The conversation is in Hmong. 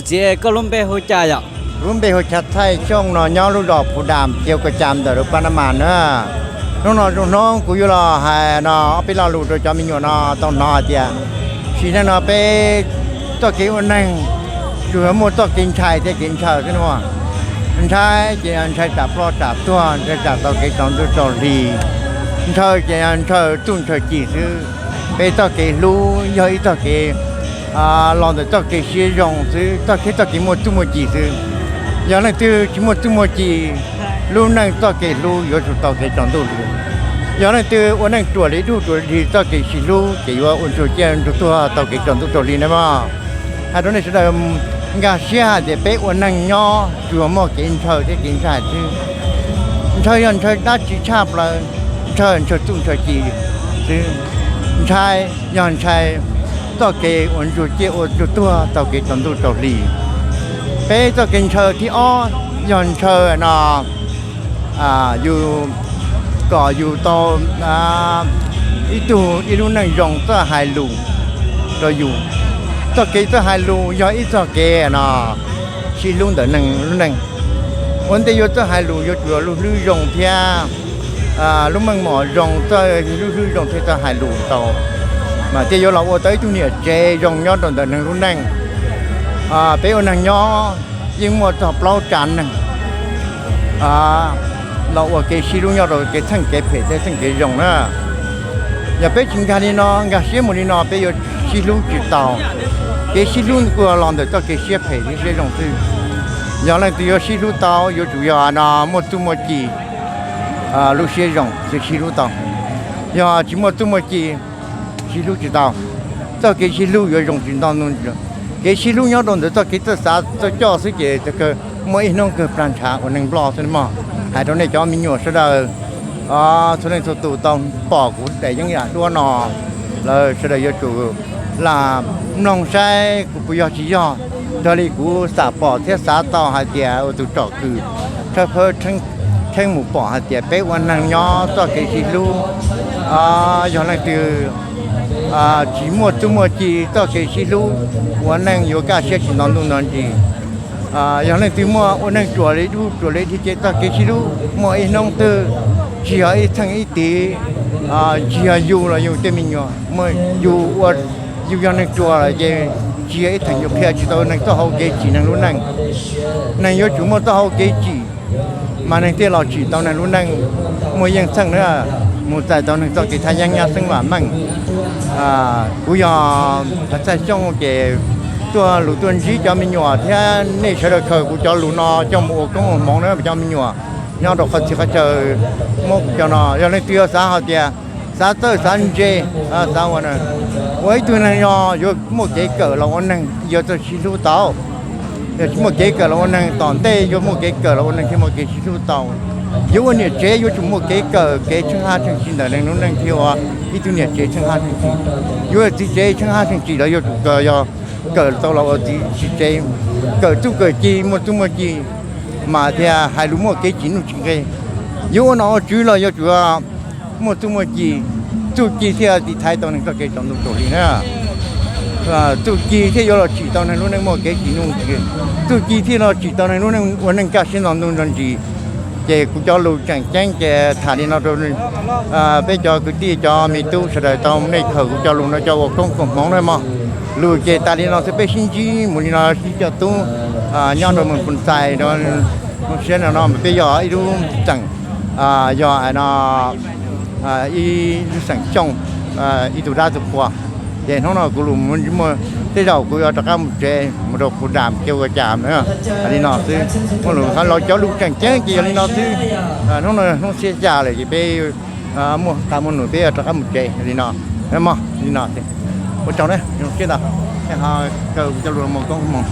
Txiv, koj lub npe hu cas yom? Lub npe hu Chav Thaij Xyooj no, nyob lub zos Phu Dam, ciam Kaus Cam ntawm lub Pab Nab Mas na. Hnub no zoo hnub kuv yuav los hais no ob peb lo lus rau cov me nyuam no tau hnov hais tias sim neej no peb txoj kev ua neeg tsuas muaj txoj kev ntshai thiab kev ntshaw xwb no. Ntshai ces ntshai tsam ploj tsam tuag, ntshai tsam tau kev tsaus ntuj tsaus hli. Ntshaw ces ntshaw txuj ntshaw ci xwb. Peb txoj kev hlub yog ib txoj kev los ntawm txoj kev siab zoo xwb, txoj kev, txoj kev muaj txuj muaj ci xwb. Yog leej twg tsis muaj txuj muaj ci, lub neej txoj kev hlub yuav tsum tau kev tsaus ntuj hli. Yog leej twg ua neej ruam li dub ruam li dig, txoj kev sib hlub ces yuav ua ntsuag ciaj ntsuag tuag tau kev tsaus ntuj tsaus hli na mog. Hais rau nej sawv daws nkag siab hais tias peb ua neeg nyob tsuas muaj kev ntshaw thiab kev ntshai xwb. Ntshaw yog ntshaw dab tsi tshaj plaws? Ntshaw, ntshaw txuj ntshaw ci xwb. Ntshai yog ntshai txoj kev uas ntsuag ciaj ua ntsuag tuag tau kev tsaus ntuj tsaus hli. Peb txoj kev ntshaw thib ob yog ntshaw no yus, kom yus tau ib tug, ib lub neej zoo txawj hais lus rau yus. Txoj kev txawj hais lus yog ib txoj kev no sib hlub ntawm neeg lub neej. Ua ntej yuav txawj hais lus yuav tsum yog lub hlwb zoo thiab lub meej mom zoo, txawj lub hlwb zoo thiaj txawj hais lus tau, mas thiaj yuav los ua tau ib tug niam tsev zoo nyob rau ntawm neeg lub neej. Peb ua neeg nyob yeej muaj txog plaub tsav neeg los ua kev sib hlub nyob rau kev txheej kev phem thiab txheej kev zoo na. Yog peb tsis nkag li no, nkag siab mus li no peb yuav sib hlub tsis tau. Kev sib hlub kuj los ntawm txoj kev siab phem thiab siab zoo xwb. Yog leej twg yuav sib hlub tau yuav tsum yog no muaj txuj muaj ci, lub siab zoo thiaj sib hlub tau. Yog tsis muaj txuj muaj ci, sib hlub tsis tau. Txoj kev sib hlub yuav zoo tsis ntau ntu. Kev sib hlub nyob rau ntawm txoj kev txawj xav txawj coj xwb ces txawm kawg muaj ib hnub kawg plag ntshav ua neeg nploj xwb mog. Hais rau nej cov me nyuam sawv daws txhua leej txhua tus tau pom kuv daim yeeb yam duab no lawm, sawv daws yuav tsum lam mloog saib kuv puas yog tsis yog. Raws li kuv xam pom thiab xav tau hais tias ua tus tsom kwm tshawb fawb tsheej mus pom hais tias peb ua neeg nyob txoj kev sib hlub, yog leej twg tsis muaj txuj muaj ci txoj kev sib hlub, ua neej yuav kaj siab tsis nto ntuj nto ntsis. Yog leej twg muaj ua neeg ruam li dub ruam li dig ces txoj kev sib hlub muaj ib hnub twg tsis yog ib txheej ib tiv, tsis yog yus los yus tej me nyuam, yus ua, yus yog neeg ruam lawm ces tsis yog ib txheej yuav qhia tsis tau neeg txoj hau kev tsim neeg lub neej. Neeg yuav tsum muaj txoj hau kev tsim, mas neeg thiaj los tsim tau neeg lub neej muaj yeej txheej na, mus txais tau neeg txoj kev thaj yeeb nyab xeeb vam meej. Kuv yog Txaij Xyooj ces tuaj lus tuaj ntsib cov me nyuam thiab nej sawv daws khaws kuv cov lus no coj mus ua koob ua hmoov na cov me nyuam nyob rau qhov txhia qhov chaw. Muab kuv cov no, yog leej twg xav hais tias xav txawj xav ntse, xav ua, ua ib tug neeg no yuav muaj kev kawm los ua neeg, yog txawj sib hlub tau. Yog tsis muaj kev kawm los ua neeg, tom ntej yuav muaj kev kawm los ua neeg thiaj muaj kev sib hlub tau. Yuav ua niam tsev yuav tsum muaj kev kawm kev tsheej haj tsheej tsim ntawm neeg lub neej thiaj ua ib tug niam tsev tsheej haj tsheej tsim. Yuav ua txiv tsev tsheej haj tsheej tsim los yuav tsum kawm, yog kawm tau los ua txiv tsev, kawm txuj kawm ci muaj txuj muaj ci, mas thiaj hais lus muaj kev tsim nuj tsim nqe. Yuav ua nom ua tswv los yuav tsum muaj txuj muaj ci, txuj ci thiaj tiv thaiv tau neeg txoj kev tsaus ntuj tsaus hli na. Txuj ci thiaj yuav los tsim tau neeg lub neej muaj kev tsim nuj, txuj ci thiaj los tsim tau neeg lub neej ua neej kaj siab nto ntuj nto ntsis. Ces kuv cov lus tseem ceeb ces tham li no rau peb cov kwv tij cov me tub sawv daws tau nej khaws kuv cov lus no coj ua koob ua hmoov na mog. Lus ces tas li no xwb, peb sib ntsib mus li no sib coj tub nyob rau moos Pus Ntxais no, siab no no mas peb yog ib lub xeem, yog no ib lub xeem Xyooj, ib tug dab tug qhua. Ces hnub no kuv lus muaj tej zaum kuv yuav rov qab mus tsev mus rau Phu Dam Kiv Ua Cas na. Li no xwb, muaj lus, cov lus tseem ceeb ces yog li no xwb. Hnub no hnub xiab xya lawm ces peb muaj qab muaj num peb yuav rov qab mus tsev li no mog. Li no, ua tsaug na, zoo siab ntau, ho kawg kuv cov lus mus koob mus.